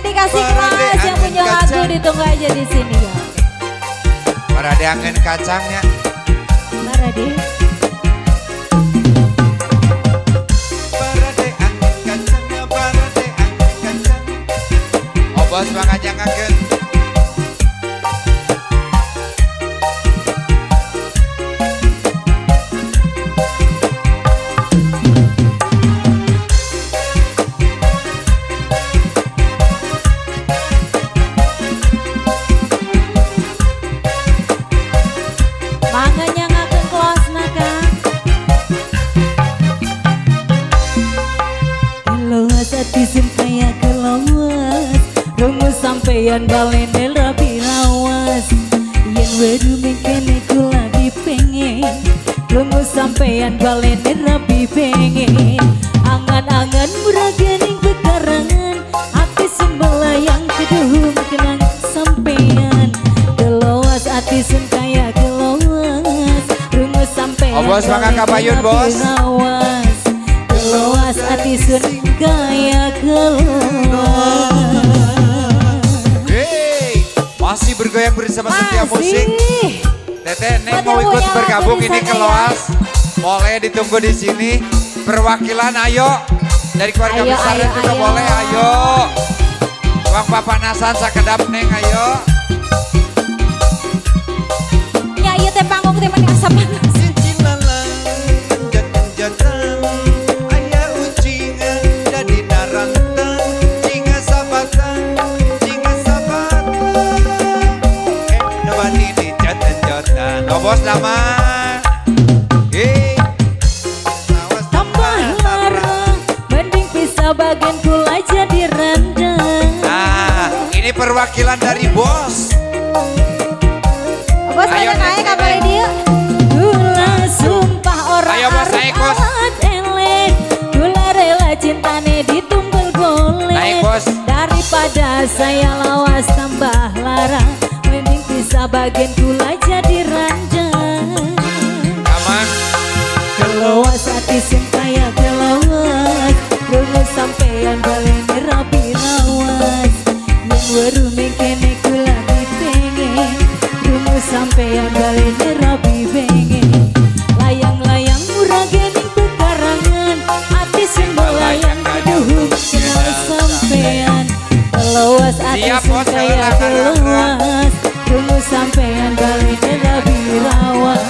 dikasih kelas yang punya lagu ditunggu aja di sini ya. Parade angin kacangnya. Parade. Parade angin kacangnya, parade angin kacang. Oh bos mangajangakeun. Sampeyan balene rapi lawas yen weru mengkene ku lagi pengen krungu sampeyan balene rapi pengen angan-angan murah gening bekarangan ati sembelayang keduhung kenang sampeyan geloas ati sun kaya geloas krungu sampeyan oh, bos mangga kapayun bos lawas geloas ati sun kaya geloas. Masih bergoyang bersama Setia Musik. Teteh Neng mau ikut bergabung ini ke Loas. Boleh ditunggu di sini. Perwakilan ayo dari keluarga besar juga boleh ayo. Uang papanasan sakedap Neng ayo. Ya iya teh panggung teh mani asa panas. Bos lama, hey, tambah lara, mending pisah bagian kula jadi randa. Nah, ini perwakilan dari bos. Bos ayo naik kabar dia. Gula sumpah orang ayo bos naik bos. Elek, gula rela cintane ditumbel boleh. Naik bos. Daripada saya lawas tambah lara, mending pisah bagian kula jadi randa. Aman. Keloas ati sing kaya keloas, krungu sampeyan balene rapi lawas. Yen weruh mengkene kula pengen, krungu sampeyan balene rapi pengen. Layang-layang murah gening pekarangan, ati sing melayang keduhung kenal sampeyan. Keloas ati sing kaya keloas, krungu sampeyan balene rapi lawas.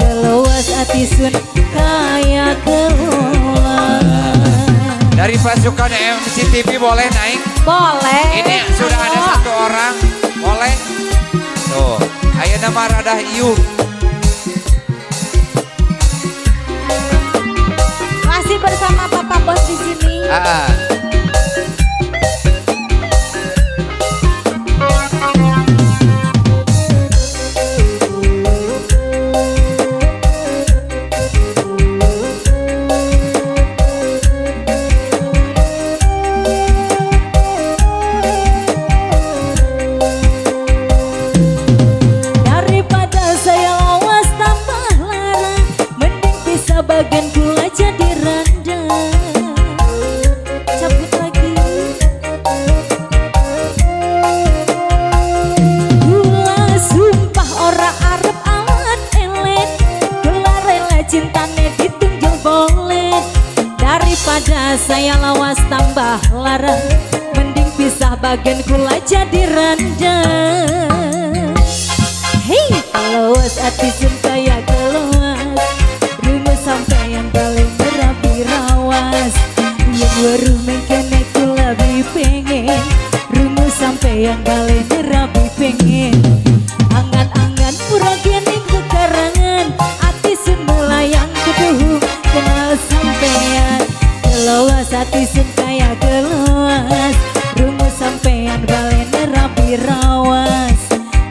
Keloas ati sun kaya keloas. Dari pasukan MCTV boleh naik? Boleh. Ini sudah ada satu orang, boleh? Tuh, ayo nama Radah Iu. Masih bersama Papa Bos di sini. Bagian kula jadi randa. Cabut lagi. Gula sumpah ora arep alat elet, gula rela cintane ditunjul boleh. Daripada saya lawas tambah lara, mending pisah bagian kula jadi randa. Hei, keloas ati sun kaya keloas, sampeyan paling rapi rawas. Yen weruh mengkene kula lebih pengen, rungu sampeyan paling rapi pengen. Angan-angan pura gening bekarangan, ati sun melayang keduhung kenal sampeyan. Keloas ati sun kaya keloas, rungu sampeyan paling rapi rawas.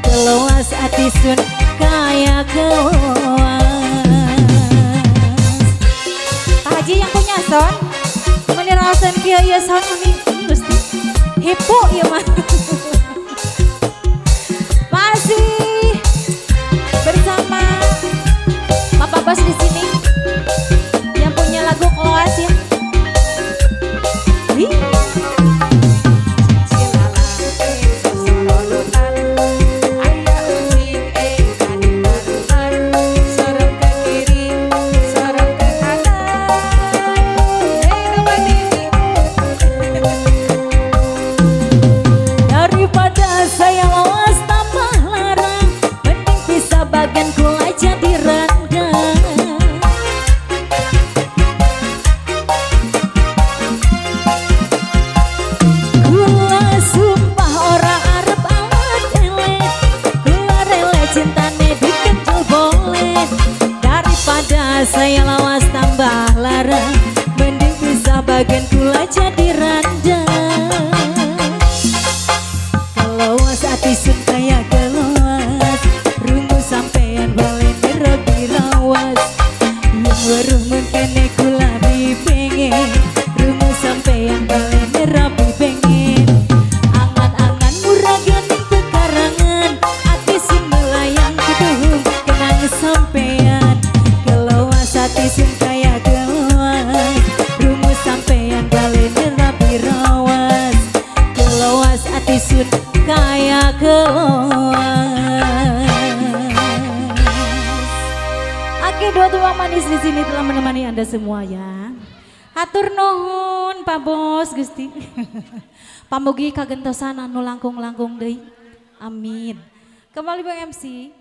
Keloas ati sun kaya keloas. Haji yang punya son, meni raosan kieu ieu son meni gusti hipu ieu mah. Masih bersama Papa Bos di sini yang punya lagu Keloas ya. Wih. Mending pisah bagian kula jadi randa. Kelowas ati sun kaya kelowas, rungu sampean balene rabi rawas. Yang weruh mengkene kula pengen, rungu sampean balene rabi pengen. Angan-angan murah ganing pekarangan, ati sun melayang keduhung kenang sampean. Kelowas ati sun kaya kelowas, rungu sampean balene rabi rawas. Kelowas ati sun kaya kelowas. Oke, dua tuang manis di sini telah menemani Anda semua ya. Hatur nuhun Pak Bos Gusti. Pamugi kagentosan anu langkung-langkung deui. Amin. Kembali Bang MC.